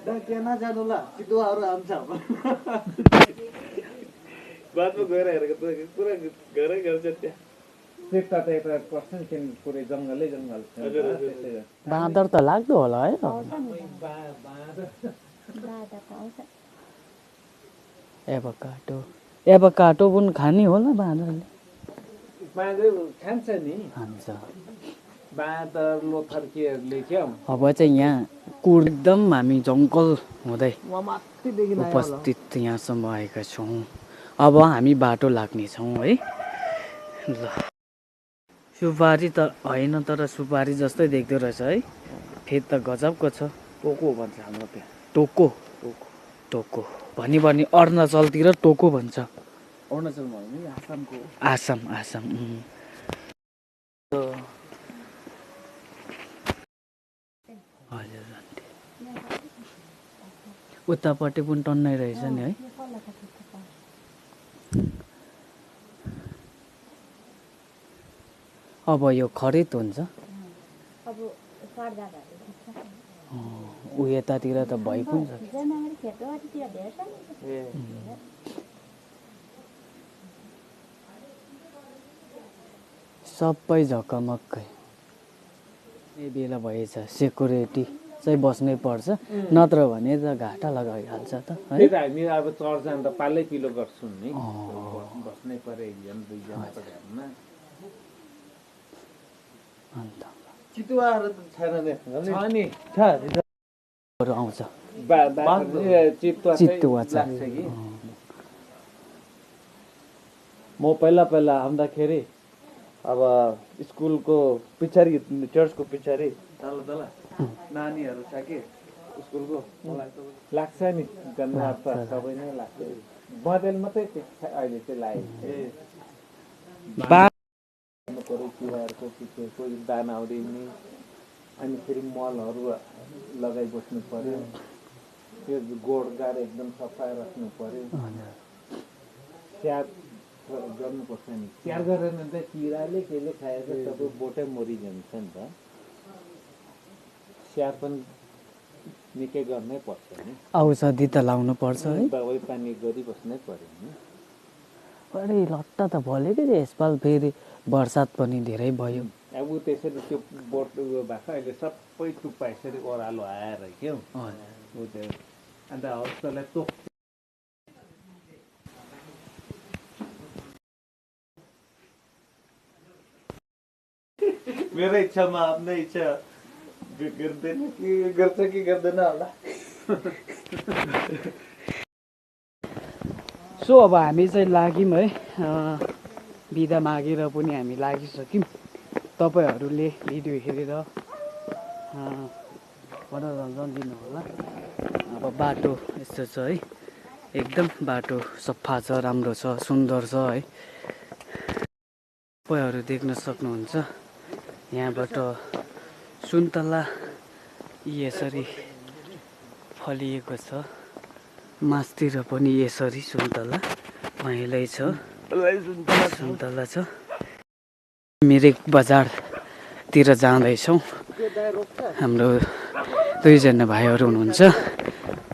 त्यहाँ नजानु ल चितुवाहरू आउँछ बादमा गएर हेरेको त पुरा घरै गर्छ त्यहाँ त्यता त यता पर्छ नि किन पुरै जङ्गलै जङ्गल बाँदर त लाग्दो होला है एभोकाडो पनि खाने होला बाँदरले बाँदर खान्छ नि खान्छ बाँदर लोथर्केहरूले क्या अब चाहिँ यहाँ एकदम हामी जङ्गल हुँदै माथिदेखि उपस्थित यहाँसम्म आएका छौँ अब हामी बाटो लाग्नेछौँ है ल सुपारी त होइन तर सुपारी जस्तै देख्दो रहेछ है फेद त गजबको छ टोको भन्छ हाम्रो त्यहाँ टोको टोको भनी अरुणाचलतिर टोको भन्छ अरुणाचलमा होइन आसामको आसाम हजुर उतापट्टि पनि टन्नै रहेछ नि है अब यो खरिद हुन्छ ऊ यतातिर त भइ पनि सक्छ सबै झकमक्कै यही बेला भएछ सेक्युरिटी चाहिँ बस्नै पर्छ नत्र भने त घाटा लगाइहाल्छ त है हामी अब चर्च जाँदा पालै पिलो गर्छौँ नि बस्नै पर्यो एकजना दुईजनाको घरमा अन्त चितुवाहरू त छैन नि आउँछ चितुवा लाग्छ कि म पहिला आउँदाखेरि अब स्कुलको पछाडि चर्चको पछाडि तल नानीहरू छ कि स्कुलको लाग्छ नि जनावर त सबै नै लाग्छ बँदेल मात्रै अहिले चाहिँ लाग्यो पऱ्यो किराहरूको पिछेको दाना उड्ने अनि फेरि मलहरू लगाइबस्नु पऱ्यो त्यो गोडगाड एकदम सफा राख्नु पऱ्यो स्याहार गर्नुपर्छ नि स्याहार गरेन भने त किराले केले खाएर सबै बोटै मरिजान्छ नि त स्याहार पनि निकै गर्नै पर्छ नि औषधि त लाउनु पर्छ है दबाई पानी गरिबस्नै पर्यो नि अरे लट्टा त भलेको थियो यसपाल फेरि बर्सात पनि धेरै भयो अब ऊ त्यसरी त्यो बोट उयो भएको अहिले सबै टुप्पा यसरी ओह्रालो आएर क्या ऊ त्यो अन्त हौसलाई तोक मेरो इच्छामा आफ्नै इच्छा गर्दैन कि गर्छ कि गर्दैन होला सो अब हामी चाहिँ लाग्यौँ है बिदा मागेर पनि हामी लागिसक्यौँ तपाईँहरूले भिडियो हेरेर मनोरञ्जन दिनुहोला अब बाटो यस्तो छ है एकदम बाटो सफा छ राम्रो छ सुन्दर छ है तपाईँहरू देख्न सक्नुहुन्छ यहाँबाट सुन्तला यसरी फलिएको छ मासतिर पनि यसरी सुन्तला माइलै छ सुन्तला छ मिरिक बजारतिर जाँदैछौँ हाम्रो दुईजना भाइहरू हुनुहुन्छ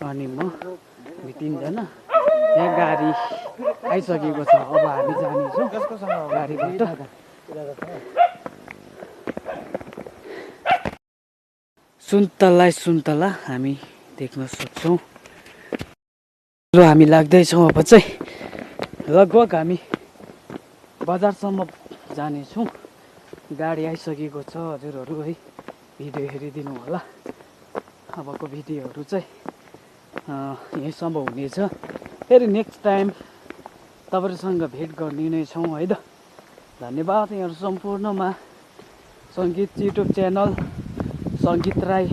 अनि म तिनजना यहाँ गाडी आइसकेको छ अब हामी जानेछौँ गाडीबाट सुन्तला हामी देख्न सक्छौँ र हामी लाग्दैछौँ अब चाहिँ लगभग हामी बजारसम्म जानेछौँ गाडी आइसकेको छ हजुरहरू है भिडियो हेरिदिनु होला अबको भिडियोहरू चाहिँ यहीँसम्म हुनेछ फेरि नेक्स्ट टाइम तपाईँहरूसँग भेट गर्ने नै छौँ है त धन्यवाद यहाँहरू सम्पूर्णमा सङ्गीत युट्युब च्यानल सङ्गीत राई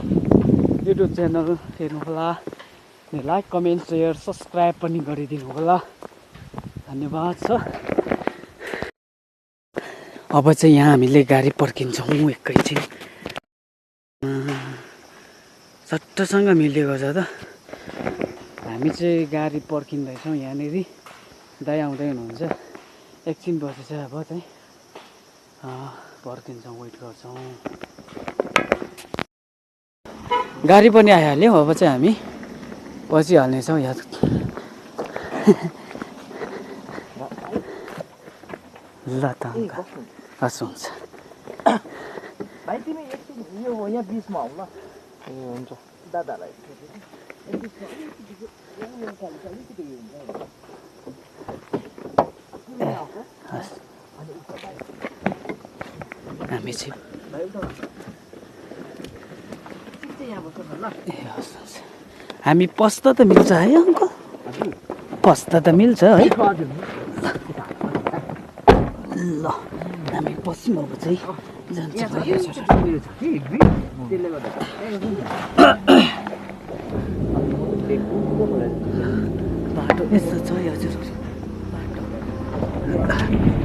युट्युब च्यानल हेर्नुहोला लाइक कमेन्ट सेयर सब्सक्राइब पनि गरिदिनु होला धन्यवाद छ अब चाहिँ यहाँ हामीले गाडी पर्खिन्छौँ एकैछिन सट्टसँग मिलेको छ त हामी चाहिँ गाडी पर्खिँदैछौँ यहाँनिर दाइ आउँदै हुनुहुन्छ एकछिन पछि चाहिँ अब चाहिँ पर्खिन्छौँ वेट गर्छौँ गाडी पनि आइहाल्यो अब चाहिँ हामी बसिहाल्नेछौँ यहाँ ल त अङ्कल हस् हुन्छ भाइ तिमी एकछिन यो यहाँ बिचमा आऊ ल ए हुन्छ दादालाई हस् हामी चाहिँ ए हस् हस् हामी पस्दा त मिल्छ है अङ्कल पस्दा त मिल्छ है ल हामी पस्यौँ अब चाहिँ जान्छौँ बाटो यस्तो छ है हजुर बाटो